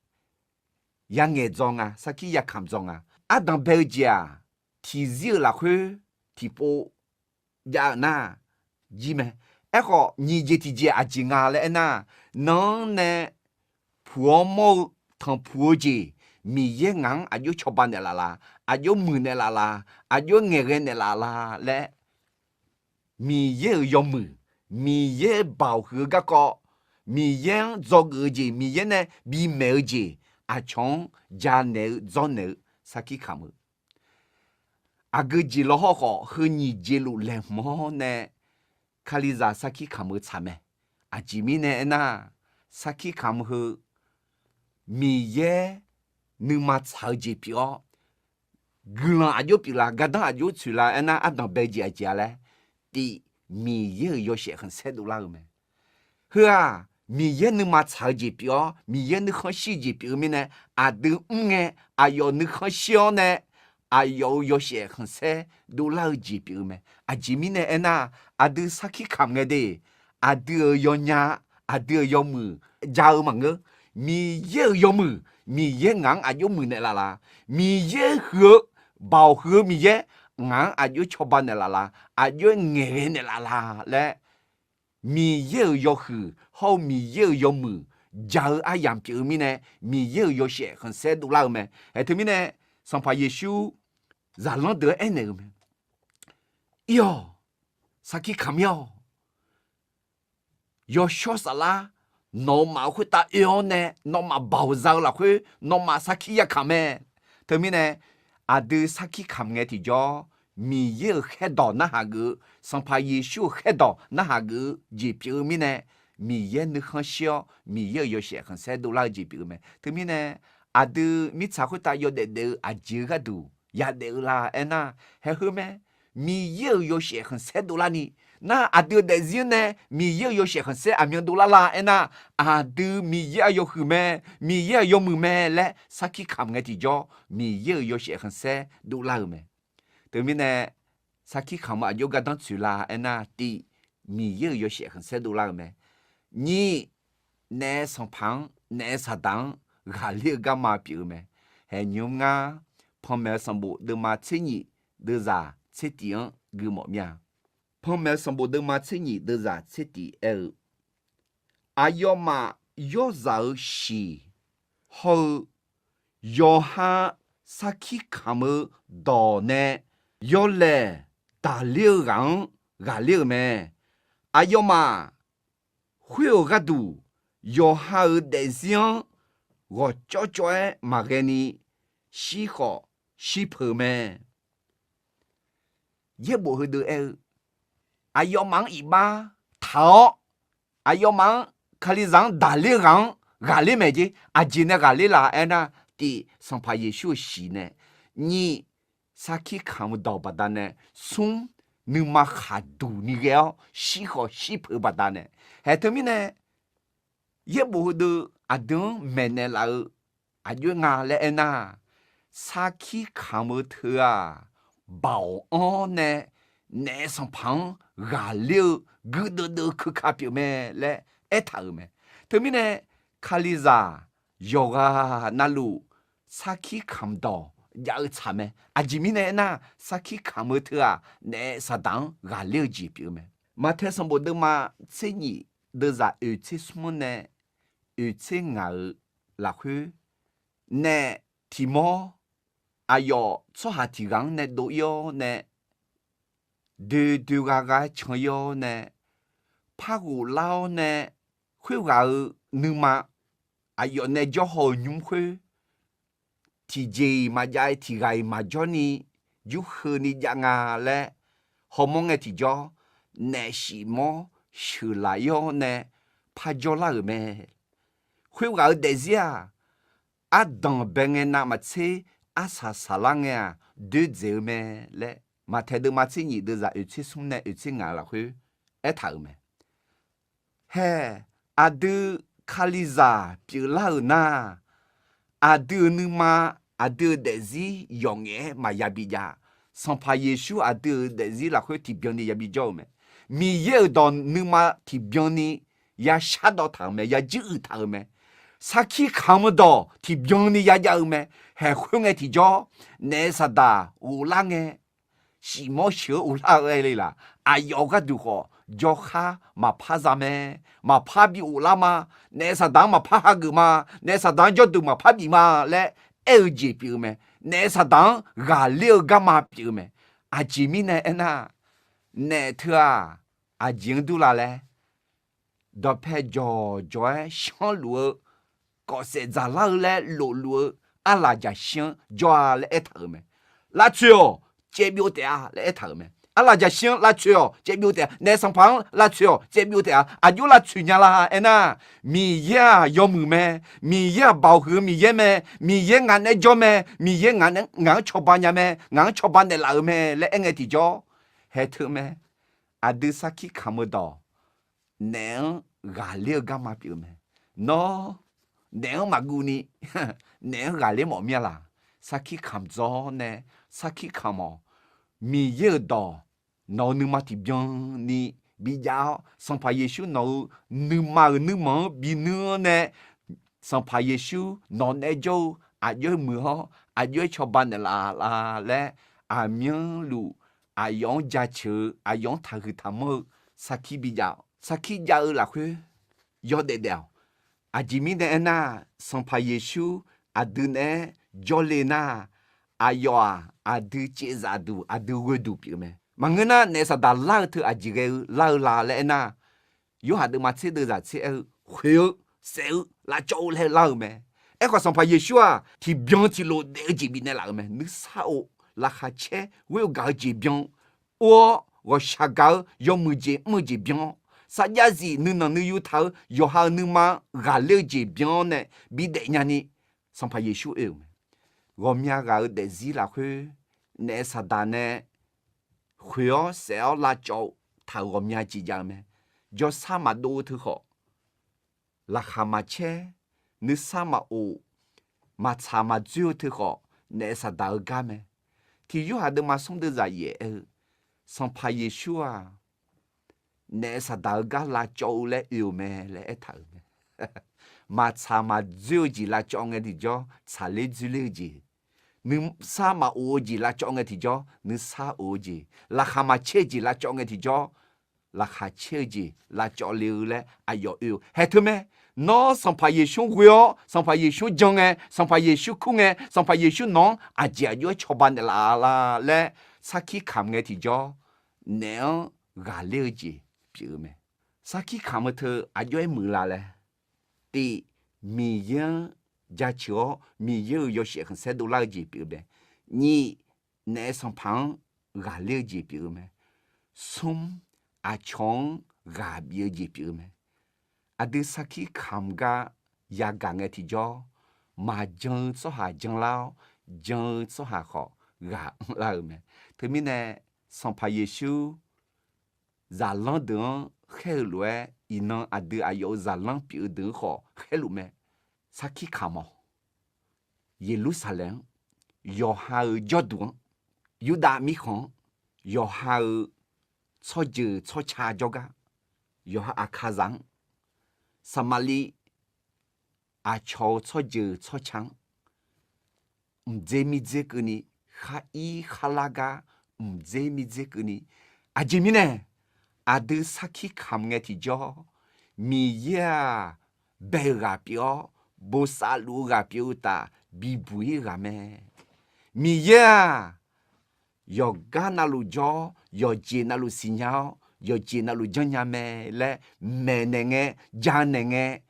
yangaeq dzaw nga, sarkir yakamq dzaw nga. Ardanq bae-eu jeq-aq, tiqzir-euq lafkhoer tiqpov jav-eu nar jir mae. Aerkhawf nyiq jeq tiqjeq aqjeq nga laer aernar, nan-anr nae puq-awr mawr-eu tanqpuq-eu jeq, Miqyaer ngaq-anr aqjox cawba naeqlaf la? Aqjox muiq naeqlaf la? Aqjox ngaeqghae naeqlaf la laer, Miqyaer-euq yawmuiq, Miqyaer-euq baoq huiq-eu garkawv, Miqyaer-anr dzawgeuf-eu jeq, Miqyaer nae bimaeq-eu jeq, aqcawq-anr janaeq-eu dzawrnaeq-eu sarkir kamq-eu aqgeu jeq lawhawr khawf, heu nyiq jeq luf laeqhmq-awr nae Kalizaq sarkir kamq-eu tsaq mae. Aqjeq mirnae aernar, sarkir kamq heu Miqyaer nuima tsaq-eu jeq pyeuf-awr, guiqlanq aqjox pyeuflar, gardanr aqjox tsoeqlar aernar, ardanq bae jeq aqjeq-a laer, tiv, Miqyaer-euq yawshaef khanqsaer dovlar-eu mae. Heu-aq, Miqyaer nuima tsaq-eu jeq pyeuf-awr, Miqyaer nuikhanr shir-eu jeq pyeuf-eu mirnae, aqdui mr ngae, aqyawf nuikhanr shir-awr nae, aqyawf-euq yawshaef khanqsaer dovlar-eu jeq pyeuf-eu mae. Aqjeq mirnae aernar, aqdui sarkir kamq ngae de, aqdui-euq yawnya, aqdui-euq yawmuiq ja-eu maqngeur. Miqyaer-euq yawmuiq, Miqyaer ngaq-anr aqjox muiq naeqlaf la? Miqyaer huiq-eu, baoq huiq-eu Miqyaer ngaq-anr aqjox cawba naeqlaf la? Aqjox-aer ngaeqghae naeqlaf la laer, Miqyaer-euq yawhuiq hawr-eu Miqyaer-euq yawmuiq ja-eu aryamq pyeuf-eu mirnae, Miqyaer-euq yawshaef khanqsaer dovlar-eu mae. Aerteumirnae, Sanqpaq Yeqsur zaqlanr deuq-anr aernaeq-eu mae. Ir-awq, sarkir kamq mir-awq. Yawshawr Saflar nawmaf-euq khoertav oe-awr nae, nawmaf baoq za-eu lafkhoer nawmaf sarkir yakamq mae. Teumirnae, aqdui sarkir kamq ngae tiqjawr, Miqyaer-euq khaerdawq narhaq geuf-eu, Sanqpaq Yeqsur-euq khaerdawq narhaq geuf-eu jeq pyeuf-eu mirnae, Miqyaer nuikhanr shir-awr Miqyaer-euq yawshaef khanqsaer dovlar-eu jeq pyeuf-eu mae. Teumirnae, aqdui mirtsaq khoertav yawdaef daef-eu aqjeq-eu gharduq yadaef-eu la aernar, haeq heu mae. Miqyaer-euq yawshaef khanqsaer dovlarni, nar aqdui-euq daefzir-anr nae Miqyaer-euq yawshaef khanqsaer aqmyan dovlar la aernar, aqdui Miqyaer aqyawf huiq mae, Miqyaer aqyawf muiq mae laer sarkir kamq ngae tiqjawr, Miqyaer-euq yawshaef khanqsaer dovlar-eu mae. Teumirnae, sarkir kamq-eu aqjox gardanr tsoeq la aernar, tiv, Miqyaer-euq yawshaef khanqsaer dovlar-eu mae. Nyiq, naef sanqpaq-anr, naef saqdaq-anr ghaqler-eu garma pyeuf-eu mae. Haeq nymr ngar, Panmaeq-eu sanqbof deuvma tser nyif deuvzaq tser tif-anr gui mawf mir-a. Panmaeq-eu sanqbof deuvma tser nyif deuvzaq tser tif aer-eu, aqyawfmaf yawrzaq-eu shiq hawr-eu, yawqha sarkir kamq-eu dawq nae yawlaeq daqler-eu ghaq-anr ghaqler-euq mae. Aqyawfmaf khoer-euq gharduq yawqha-euq daefzir-anr ghawqcawv cawv-aer maqghae ni shirkhawf shirpeuq mae. Yaerbof heudeuq aer-eu, aqyawfmaf-anr iqbax taq-awr, aqyawfmaf-anr, Kalizaq-anr daqler ghaq-anr ghaqler maeq jer. Aqjeq nae ghaqler la aernar, tif, Sanqpaq Yeqsur-euq shiq nae, nyiq, sarkir kamq-eu dawq baqdanae, smr, nuima khaqduq ni ghae-awr shirkhawf shirpeuq-eu baqdanae. Haeq teumirnae, yaerbof heudeuq aqdui-anr maeqnaeq laf-eu aqjox-aer nga laer aernar, sarkir kamq-eu teu-aq, baoq-anr nae naef sanqpaq-anr ghaqler-eu guirdeuv deuv-eu keuka pyeuf mae laer aertaq-euq mae. Teumirnae, Kalizaq yawqghaq navluf sarkir kamq dawq jav-eu tsaq mae. Aqjeq mirnae aernar, sarkir kamq-eu teu-aq, naef saqdaq-anr ghaqler-eu jeq pyeuf-eu mae. Maqtaeq sanqbof deuvma tser nyif deuvzaq oeq tser smr-anr nae oeq tser ngaq-euq lafkhoer, naef tiq mawr aqyawf tsawrhaq tiq ghaq-anr nae dov-ir-awr nae, doe doe gha gha-aer can-ir-awr nae, par ghoflar-awr nae, khoerghaq-euq nuima aqyawf nae jawr haw-euq nymr khoer, tiqjeq-iq maqjav-aer tiq ghaq-iq maqjawr ni, yurkheuni jav nga laer hawmawr ngae tiqjawr, naef shif mawr sheuqlaf-ir-awr nae par jawrlar-euq mae. Khoerghaq-euq daefzir-aq, ardanq bae ngae navmaqtser arsaq saqlar ngae-aq, doerdzaeq-eu mae laer Maqtaeq deuvma tser nyif deuvzaq oeq tser smr nae oeq tser ngaq-euq lafkhoer aertaq-euq mae. Hae, aqdui Kalizaq pyeuflar-euq nar, aqdui-euq nuima, aqdui-euq daefzir yawqngaef-aer maqya bijav. Sanqpaq Yeqsur aqdui-euq daefzir lafkhoer tiqbyan ni yabi jawr-eu mae. Miqyaer-euq dawq nuima tiqbyan ni yashardawv taq-euq mae, yajir uiq taq-euq mae. Sarkir kamq-eu dawq tiqbyan ni yajav-eu mae. Haeq khoerngae tiqjawr, naef saqdaq ghoflar ngae, shif mawr sheuq-eu uvlar-eu aer le laq, aqyawf gharduq khawf jawrkhar maqpar za mae. Maqpar bi ghoflar ma. Naef saqdaq-anr maqpar hageuf ma. Naef saqdaq-anr jawrduq maqpar bif ma laer aer-eu jeq pyeuf-eu mae. Naef saqdaq-anr ghaqler-eu garma pyeuf-eu mae. Aqjeq mirnae aernar, naef teu-aq, aqjeq-anr dur la laer, dawqpae jawqjawq-aer shanrluf-eu, kawfsaef dzaqlar-eu laer lofluf-eu arlaqjaq shir-anr jawr-a laer aertaq-euq mae. Lavtsoeq-awq, caev byov taef-a laer aertaq-euq mae. Arlaqjaq shir-anr lavtsoeq-awq, caev byov taef-a. Naef sanqpaq-anr lavtsoeq-awq, caev byov taef-a. Aqjox lavtsoeq nya la aernar, Miqyaer-aq yawmuiq mae. Miqyaer-aq baoq huiq-eu Miqyaer mae. Miqyaer ngaq naeq-aer jawr mae. Miqyaer ngaq naeq-aer, ngaq-anr cawba nya mae. Ngaq-anr cawba naeqlaf-euq mae laer aerngae tiqjawr, haeq teu mae. Aqdui sarkir kamq-eu dawq, naef-anr ghaqler-eu garma pyeuf-eu mae. Nawr, naef-anr maqguv ni, naef-anr ghaqler mawf mir-a laq. Sarkir kamq dzawr nae, sarkir kamq-awq. Miqyaer-euq dawq nawq-eu nuima tiqbyan ni bijav-awr, Sanqpaq Yeqsur nawq-eu nuima-euq nuirmanq-anr binuir-anr nae, Sanqpaq Yeqsur nawq naeq-aer jawr-eu aqjox-aer muiq-awr, aqjox-aer cawba naeqlaf la laer, aqmyanluf aqyawf-anr jaceuq-eu, aqyawf-anr taqhuiq taqmanr-eu sarkir bijav-awq. Sarkir jav-eu lafkhoer yawdaef daef-awq. Aqjeq mirnae aernar, Sanqpaq Yeqsur aqdui naeq-aer jawrle nar, aqyawf-aq aqdui caevzaf duq, aqdui ghoe duq pyeuf-eu mae. Maqngeur nar, naef saqdaq lar-eu teu aqjeq ghae-eu lar-eu la laer aernar, Yorhaq deuvma tser deuvzaq tser aer-eu, khoeq-eu, saef-eu, lavcawv-eu laer lar-eu mae. Aerkhawf, Sanqpaq Yeqsur-aq, tiqbyan tiqlof daef-eu jeq bifnaeq laf-euq mae. Nuisar of, laqkhaq caer ghoer-eu gaq-eu jeq byan, or-awr ghawqshaq gaq-eu yawmuiq jeq mr-eu jeq byan-awr, sarjax zif nuinanq nuiyu taq-eu yawqha-euq nuima-anr ghaqler-eu jeq byan-awr nae bidaef nyani, Sanqpaq Yeqsur oe-euq mae. Ghawqmya ghaq-euq daefzir lafkhoer, naef saqdaq nae khoeq-awr saef-awr lavcawv-eu taq-euq ghawqmya jeq jav-eu mae. Jawrsar maqdov-eu teu khawf, laqkhaq maqcaer, nuisar maqof, maqtsaq maqdzoer-eu teu khawf, naef saqdaq-eu gar mae. Tiq Yorhaq deuvma smr deuvzaq yaef aer-eu, Sanqpaq Yeqsur-aq, naef saqdaq-eu gar lavcawv-eu laer oe-euq mae laer aertaq-euq mae. Maqtsaq maqdzoer-eu jeq lavcawv ngae tiqjawr tsaqler dzoerler-eu jeq, nuisar maqof-eu jeq lavcawv ngae tiqjawr nuisar of-eu jeq, laqkhaq maqcaer-eu jeq lavcawv ngae tiqjawr laqkhaq caer-eu jeq lavcawv le-eu laer aqyawf oe-eu. Haeq teu mae. Nawr Sanqpaq Yeqsur ghoe-awr, Sanqpaq Yeqsur jan ngae, Sanqpaq Yeqsur kur ngae, Sanqpaq Yeqsur nawq-anr aqjeq aqjox-aer cawba naeqlaf la laer sarkir kamq ngae tiqjawr, naef-anr ghaqler-eu jeq pyeuf-eu mae. Sarkir kamq-eu teu aqjox-aer muiq la laer, tif, Miqyaer-anr jaceuq-awr Miqyaer-euq yawshaef khanqsaer dovlar-eu jeq pyeuf-eu mae. Nyif, naef sanqpaq-anr ghaqler-eu jeq pyeuf-eu mae. Smr, aqcawq-anr ghaq bif-eu jeq pyeuf-eu mae. Aqdui sarkir kamq gar yagaq ngae tiqjawr, maqjan-eu tsawrhaq janlar-awr, jan-eu tsawrhaq khawf ghaq anrlar-eu mae. Teumirnae, Sanqpaq Yeqsur zaqlanr deuq-anr khaer-eu lof-aer, iqnan aqdui aqyawf-euq zaqlanr pyeuf-eu deuq-anr khawf khaerluf mae. Sarkir kamq-awq. Yeqlursaqlaeq-anr, yawqha-euq jawrduq-anr, Yurdav mirkhanq-anr, yawqha-euq tsawrjeuq tsawrca jawrgar, yawqha Aqkaqzaq-anr, Saqmaqliv aqcawq-euq tsawrjeuq tsawrca-anr, mqdzer mirdzer keuvni, khar ir khar lar gar mqdzer mirdzer keuvni, aqjeq mirnae aqdui sarkir kamq ngae tiqjawr, Miqyaer-aq, bae-eu ghaq pyeuf-awr, bosav luf-eu ghaq pyeuf-eu uqtaf, bibuq ir-eu ghaq mae. Miqyaer-aq, yawqgar navluf jawr-awr, yawqjeq navluf siqnya-awr, yawqjeq navluf janrnya mae laer maeqnaeq ngae, janaeq ngae,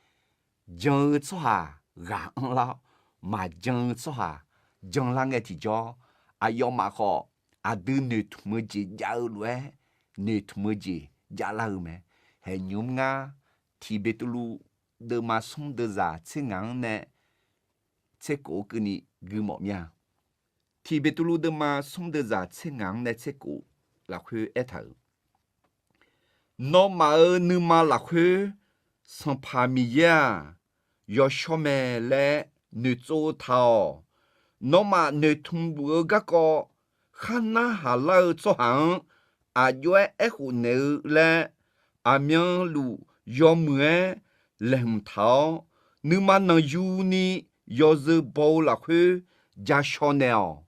jan-eu tsawrhaq ghaq anrlar-awr, maqjan-eu tsawrhaq janlar ngae tiqjawr, aqyawfmaf khawf aqdui noeqtmq-eu jeq jav-eu lof-aer, noeqtmq-eu jeq javlar-eu mae. Haeqnymr ngar, Tiq Beqtuvluv deuvma smr deuvzaq tser ngaq-anr nae tser kof-eu keuvni gui mawf mir-a. Tiq Beqtuvluv deuvma smr deuvzaq tser ngaq-anr nae tser kof lafkhoer aertaq-euq, Nawmaf-euq nuima lafkhoer Sanqpaq Miqyaer-aq, yawshawr mae laer noeqtsov taq-awq. Nawmaf noeqtmq luf-eu garkawv khar narhaq lar-eu tsawrhaq-anr aqjox-aer aerkhof naeq-eu laer, aqmyanluf yawmuiq-aer laeqhmq taq-awr, nuima nanqyuni yawzeu baw-eu lafkhoer ja shaw naeq-awq.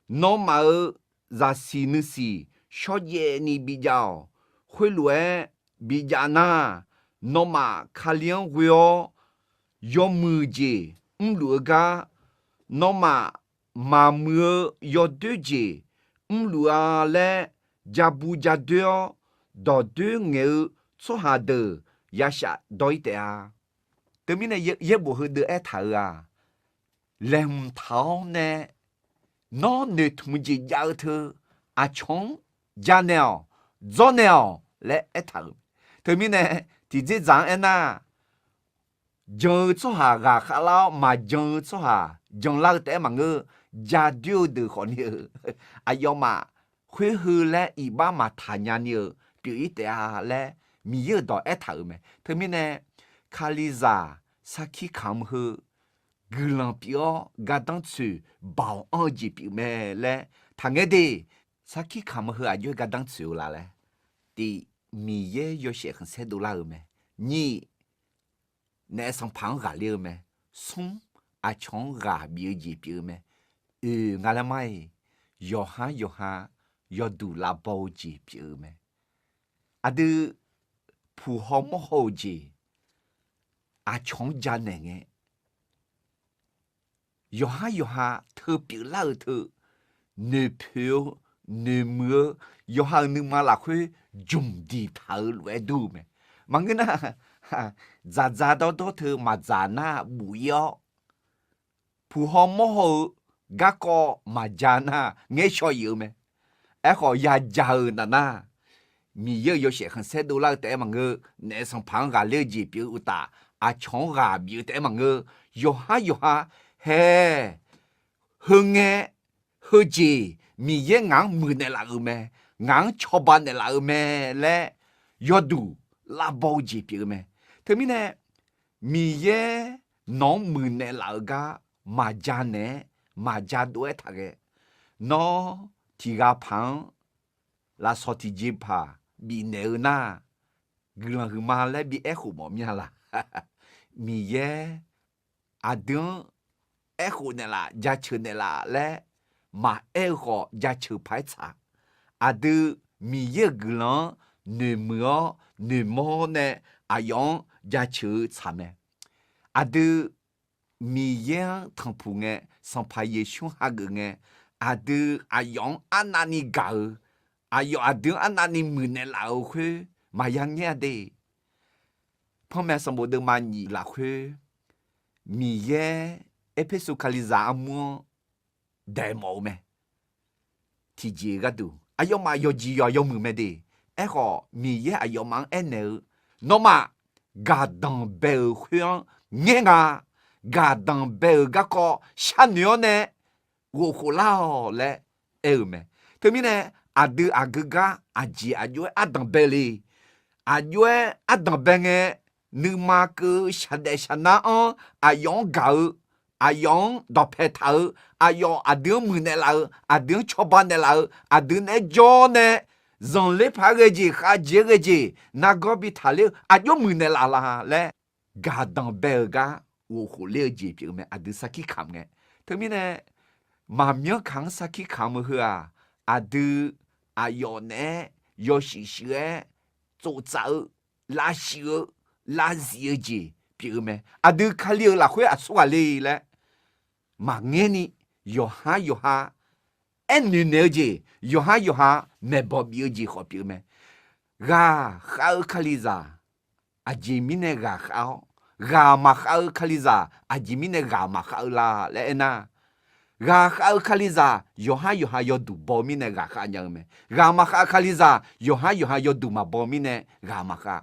Nawmaf-euq zaqsiq nuisiq shawrjaev ni bijav-awq. Khoerlof-aer bijav nar, nawmaf Kali-anr ghoe-awr yawmuiq jeq mrluf-eu gar, nawmaf maqmuiq-eu yawdoer jeq mrluf-a laer, ja bu ja doer-awr dawqdoer ngaeq-eu tsawrhaq deuq yashaf dawr-ir taef-a. Teumirnae yaerbof heudeuq aertaq-euq-aq, laeqhmq taq-awr nae nawr noeqtmq jeq jav-eu teu aqcawq-anr janaeq-awq, dzawrnaeq-awq laer aertaq-euq. Teumirnae tiqdzer dzaq-anr aernar, jan-eu tsawrhaq ghaqkhav lar-awr maqjan-eu tsawrhaq janlar-eu taef-aer maqngeur. Ja doer-eu deuq khawfni-eu aqyawfmaf khoer heu laer iqbax maqtaq nyani-euq pyeuf-ir taef-a laer Miqyaer-euq dawq aertaq-euq mae. Teumirnae Kalizaq sarkir kamq heu guiqlanq pyeuf-awr gardanr tsoeq baoq anr-eu jeq pyeuf mae laer taqngaer de. Sarkir kamq heu aqjox-aer gardanr tsoeq-eu la laer, tiq, Miqyaer yawshaef khanqsaer dovlar-eu mae. Nyiq, naef sanqpaq-anr ghaqler-eu mae. Smr, aqcawq-anr ghaq bif-eu jeq pyeuf-eu mae. Oeq, nga laer mar-iq, yawqhar yawqha yawduq lavbaw-eu jeq pyeuf-eu mae. Aqdui puq haw mawr haw-euq jeq aqcawq-anr janaeq ngae, yawqhar yawqha teu pyeuflar-euq teu noeqpoeq-eu, noeqmuiq-eu, yawqha-euq nuima lafkhoer jmq diqtaq-eu lof-aer dur-eu mae. Maqngeur nar, dzaqdzaq dawrdawr teu maqdzaq nar buf-ir-awr, puq haw mawr haw-eu garkawv maqja nar ngaer shaw-iq-eu mae. Aerkhawf ya ja-eu naf nar, Miqyaer-euq yawshaef khanqsaer dovlar-eu taef-aer maqngeur, naef sanqpaq-anr ghaqler-eu jeq pyeuf-eu uqtaf, aqcawq-anr ghaq bif-eu taef-aer maqngeur, yawqhar yawqha hae heu ngae, heujeq Miqyaer ngaq-anr muiqnaeq laf-euq mae, ngaq-anr cawba naeqlaf-euq mae laer yawduq lavbaw-eu jeq pyeuf-eu mae. Teumirnae Miqyaer nawq-anr muiqnaeq laf-euq gar maqja naeq-aer maqja dov-aer taqghae. Nawr tiq ghaq paq-anr lafsawq tiqjeqpaq bifnaeq-eu nar, guiqlanq huiqma laer bi aerkhof mawf mir-a laq? Miqyaer aqdui-anr aerkhof naeqlaf jaceuq naeqlaf laer maqaer-eu khawf jaceuq paq-aer tsaq. Aqdui Miqyaer-euq guiqlanq-anr noeqmuiq-awr noeqmawr nae aqyawf-anr jaceuq-eu tsaq mae. Aqdui Miqyaer-anr tanqpuq ngae, Sanqpaq Yeqsur-anr hageuf ngae, aqdui aqyawf-anr arnavni gaq-eu, aqyawf aqdui-anr arnavni muiqnaeq laf-euq khoer maqya ngaer-a de. Panmaeq sanqbof deuvma nyiq lafkhoer, Miqyaer Erpersu Kalizaq armur-anr daeq mawf-eu mae. Tiqjeq gharduq aqyawfmaf yawqjeq yawq yawmuiq mae de. Aerkhawf Miqyaer aqyawfmaf-anr aernaeq-eu, nawmaf gaqdanq bae-euq khoer-anr ngaer nga. Gaqdanq bae-euq garkawv sharnoeq-awr nae ghofkhof lar-awq laer aer-eu mae. Teumirnae aqdui aqgeu gar aqjeq aqjox-aer ardanq bae le. Aqjox-aer ardanq bae ngae, nuima keuv-eu shaqdaef shaqnar-anr aqyawf-anr gaq-eu aqyawf-anr dawqpae taq-eu, aqyawf aqdui-anr muiqnaeq laf-eu, aqdui-anr cawba naeqlaf-eu, aqdui naeq-aer jawr nae zanqler paq-aer ghae jeq, khavjeq-aer ghae jeq, nargawr bi taqler-eu aqjox muiqnaeq laf la laer, gaqdanq bae-eu gar ghof khof ler-eu jeq pyeuf-eu mae. Aqdui sarkir kamq ngae. Teumirnae, maqmyanr kaq-anr sarkir kamq-eu heu-aq, aqdui aqyawf naeq-aer yawshuif shuif-aer tsoftsaf-eu, lavshuif-eu, lavzif-eu jeq pyeuf-eu mae. Aqdui Kali-euq lafkhoer aqsur ghaq le laer maqngaer ni, yawqhar yawqha aernoeq naeq-eu jeq, yawqhar yawqha maeqbawq bif-eu jeq khawf pyeuf-eu mae. Ghaqkhav-eu Kalizaq aqjeq mirnae ghaqkhav-awr, ghaq maqkhav-eu Kalizaq aqjeq mirnae ghaq maqkhav-eu la laer aernar, ghaqkhav-eu Kalizaq yawqhar yawqha yawduq baw-eu mirnae ghaqkhav nya-eu mae. Ghaq maqkhav-eu Kalizaq yawqhar yawqha yawduq maqbaw mirnae ghaq maqkhav.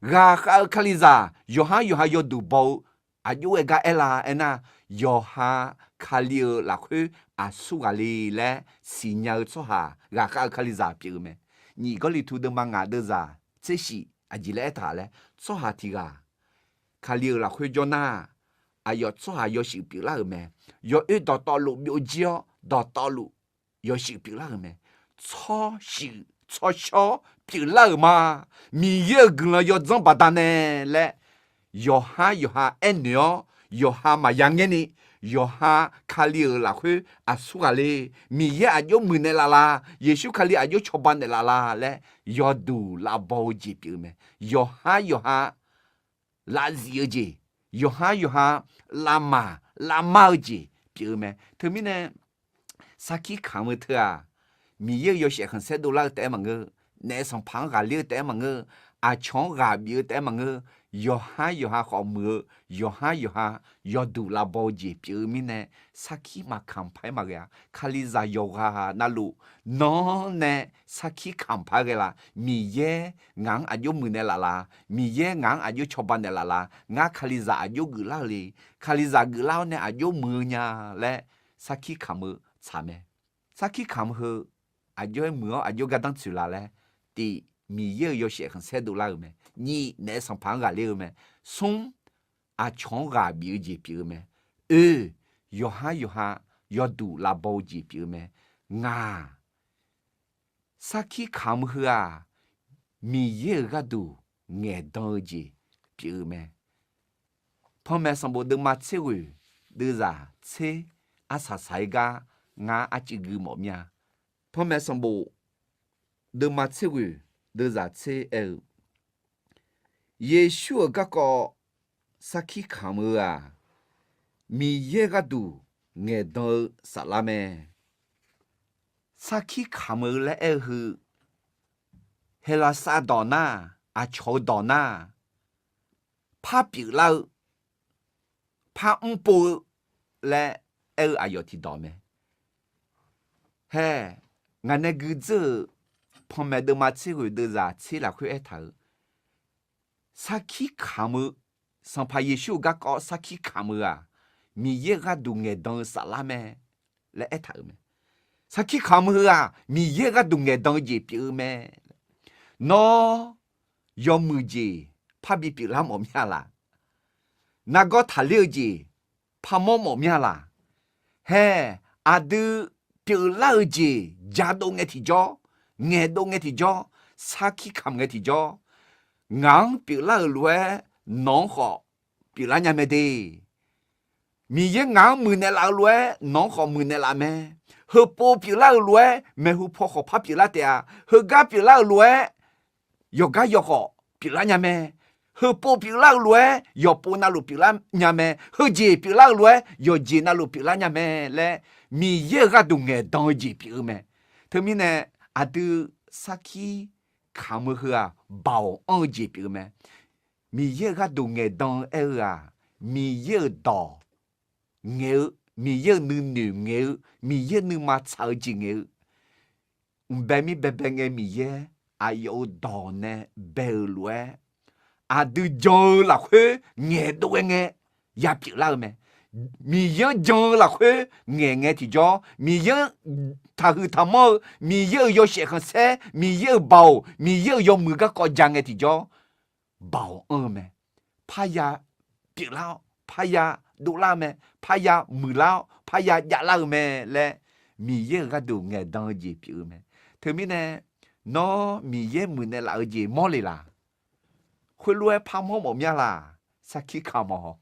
Ghaqkhav-eu Kalizaq yawqhar yawqha yawduq baw-eu aqjox-aer gar aer la aernar, yawqha Kali-euq lafkhoer aqsur ghaq le laer siqnya-eu tsawrhaq ghaqkhav-eu Kalizaq pyeuf-eu mae. Nyiq Gawrliqtu deuvma ngaq deuvzaq tser shif aqjeq laer aertaq laer, tsawrhaq tiq ghaq Kali-euq lafkhoer jawr nar, aqyawf tsawrhaq yawshuif pyeuflar-euq mae. Yawoer dawqtawvluf byovjir-awr dawqtawvluf yawshuif pyeuflar-euq mae. Tsawrshuif tsawrshawr pyeuflar-euq ma. Miqyaer-euq guiqlanq yawdzanr baqdanae laer yawqhar yawqha aernoeq-awr, yawqha maqya ngaer ni, yawqha Kali-euq lafkhoer aqsur ghaq le, Miqyaer aqjox muiqnaeq laf la, Yeqsur Kali aqjox cawba naeqlaf la laer yawduq lavbaw-eu jeq pyeuf-eu mae. Yawqhar yawqha lavzif-eu jeq, yawqhar yawqha lavmar lavmar-eu jeq pyeuf-eu mae. Teumirnae, sarkir kamq-eu teu-aq, Miqyaer-euq yawshaef khanqsaer dovlar-eu taef-aer maqngeur, naef sanqpaq-anr ghaqler-eu taef-aer maqngeur, aqcawq-anr ghaq bif-eu taef-aer maqngeur, yawqhar yawqha khawf muiq-eu, yawqhar yawqha yawduq lavbaw-eu jeq pyeuf-eu mirnae, sarkir maqkamq paq-aer maqghae-a. Kalizaq yawqghaq navluf, nawr nae sarkir kamq paq-aer ghae la? Miqyaer ngaq-anr aqjox muiqnaeq laf la? Miqyaer ngaq-anr aqjox cawba naeqlaf la? Ngar Kalizaq aqjox geuflar-eu le? Kalizaq geuflar-awr nae aqjox muiq-eu nya laer sarkir kamq-eu tsaq mae. Sarkir kamq heu aqjox-aer muiq-awr aqjox gardanr tsoeq la laer, tiq, Miqyaer-euq yawshaef khanqsaer dovlar-eu mae. Nyiq, naef sanqpaq-anr ghaqler-eu mae. Smr, aqcawq-anr ghaq bif-eu jeq pyeuf-eu mae. Oe, yawqhar yawqha yawduq lavbaw-eu jeq pyeuf-eu mae. Ngaq, sarkir kamq-eu heu-aq, Miqyaer-euq gharduq ngaeqdan-eu jeq pyeuf-eu mae. Panmaeq sanqbof deuvma tser ghoeq deuvzaq tser arsaq saq-aer gar ngar arcuiv gui mawf mir-a. Panmaeq sanqbof deuvma tser ghoeq deuvzaq tser aer-eu, Yeqsur-euq garkawv sarkir kamq-eu-aq, Miqyaer gharduq ngaeqdan-eu saflar mae. Sarkir kamq-eu laer aer-eu heu, Heqlaqsar dawq nar, aqcawq-eu dawq nar, par pyeuflar-eu, par mrpov-eu laer aer-eu aqyawf tiqdawq mae. Hae, ngaq nae guidzeur-euq panmaeq deuvma tser ghoeq deuvzaq tser lafkhoer aertaq-euq, sarkir kamq-eu, Sanqpaq Yeqsur-euq garkawv sarkir kamq-eu-aq, Miqyaer gharduq ngaeqdan-eu saflar mae laer aertaq-euq mae. Sarkir kamq-eu heu-aq, Miqyaer gharduq ngaeqdan-eu jeq pyeuf-eu mae. Nawr, yawmuiq jeq parbi pyeuflar mawf mir-a laq? Nargawr taqler-eu jeq parmawr mawf mir-a laq? Hae, aqdui pyeuflar-eu jeq jadov ngae tiqjawr, ngaeqdov ngae tiqjawr, sarkir kamq ngae tiqjawr, ngaq-anr pyeuflar-euq lof-aer nawq-anr khawf pyeuflar nya mae de. Miqyaer ngaq-anr muiqnaeq laf-eu lof-aer nawq-anr khawf muiqnaeq laf mae. Heupov pyeuflar-euq lof-aer maeqhu paw khawf par pyeuflar taef-a. Heugar pyeuflar-euq lof-aer yawqgar yawkhawf pyeuflar nya mae. Heupov pyeuflar-eu lof-aer yawqpov navluf pyeuflar nya mae. Heujeq pyeuflar-eu lof-aer yawqjeq navluf pyeuflar nya mae laer, Miqyaer-euq gharduq ngaeqdan-eu jeq pyeuf-eu mae. Teumirnae, aqdui sarkir kamq-eu heu-aq, baoq anr-eu jeq pyeuf-eu mae. Miqyaer-euq gharduq ngaeqdan-eu aer-eu-aq, Miqyaer-euq dawq ngaeq-eu, Miqyaer-euq nuinoeq ngaeq-eu, Miqyaer nuima tsaq-eu jeq ngaeq-eu, mqbae mir baebae ngae Miqyaer aqyawf-euq dawq nae bae-euq lof-aer, aqdui jan-eu lafkhoer ngaeqdov ghae ngae ya pyeuflar-eu mae. Miqyaer-anr jan-eu lafkhoer ngaeq ngae tiqjawr, Miqyaer-anr taqhuiq taqmanr-eu, Miqyaer-euq yawshaef khanqsaer, Miqyaer-euq baoq, Miqyaer-euq yawmuiq garkawv ja ngae tiqjawr, baoq anr-eu mae. Parya pyeuflar-awr, parya dovlar-eu mae. Parya muiqlar-awr parya javlar-eu mae laer, Miqyaer-euq gharduq ngaeqdan-eu jeq pyeuf-eu mae. Teumirnae, nawr Miqyaer muiqnaeq laf-eu jeq mawrle laq? Khoerlof-aer parmawr mawf mya laq? Sarkir kamq-awq.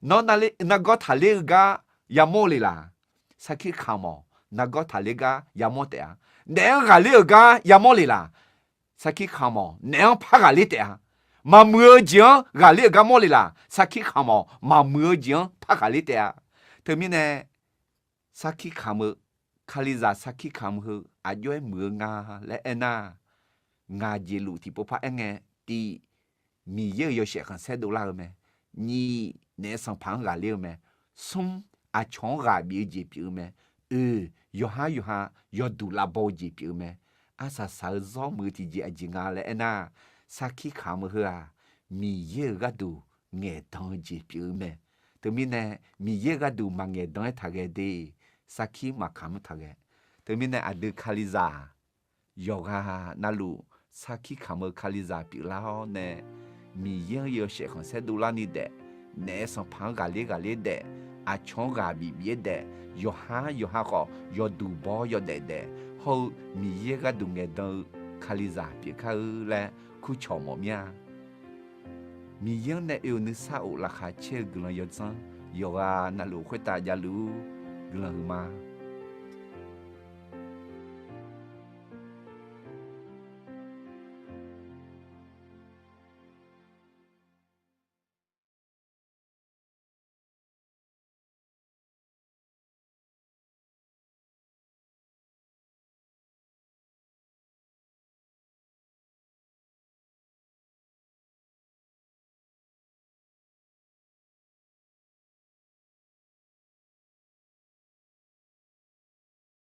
Nawr nargawr taqler-eu gar yamawr le laq? Sarkir kamq-awq. Nargawr taqler gar yamawr taef-a. Naef-anr ghaqler-euq gar yamawr le laq? Sarkir kamq-awq. Naef-anr par ghaqler taef-a. Maqmuiq-eu jeq-anr ghaqler-euq gar mawrle laq? Sarkir kamq-awq. Maqmuiq-eu jeq-anr par ghaqler taef-a. Teumirnae, sarkir kamq-eu, Kalizaq sarkir kamq heu aqjox-aer muiq-eu nga laer aernar, ngaq jeq luf tiqpov par aerngae, tiv, Miqyaer-euq yawshaef khanqsaer dovlar-eu mae. Nyiq, naef sanqpaq-anr ghaqler-eu mae. Smr, aqcawq-anr ghaq bif-eu jeq pyeuf-eu mae. Oeq, yawqhar yawqha yawduq lavbaw-eu jeq pyeuf-eu mae. Arsaq saq-eu zawr muiq-eu tiqjeq aqjeq nga laer aernar, sarkir kamq-eu heu-aq, Miqyaer-euq gharduq ngaeqdan-eu jeq pyeuf-eu mae. Teumirnae, Miqyaer gharduq maqngaeq dan-aer taqghae de, sarkir maqkamq-anr taqghae. Teumirnae aqdui Kalizaq yawqghaq navluf sarkir kamq-eu Kalizaq pyeuflar-awr nae, Miqyaer-anr yawshaef khanqsaer dovlar ni daef, naef sanqpaq-anr ghaqler ghaqler daef, aqcawq-anr ghaq bif bif-aer daef, yawqhar yawqha khawf yawduq baw-awr yawdaef daef, hawr-eu Miqyaer gharduq ngaeqdan-eu Kalizaq pyeufkar-eu laer kurcawq mawf mir-a. Miqyaer-anr nae oe-euq nuisar of laqkhaq caer-eu guiqlanq yawdzanr yawqghaq navluf khoertav javluf-ur. Guiqlanq huiqma.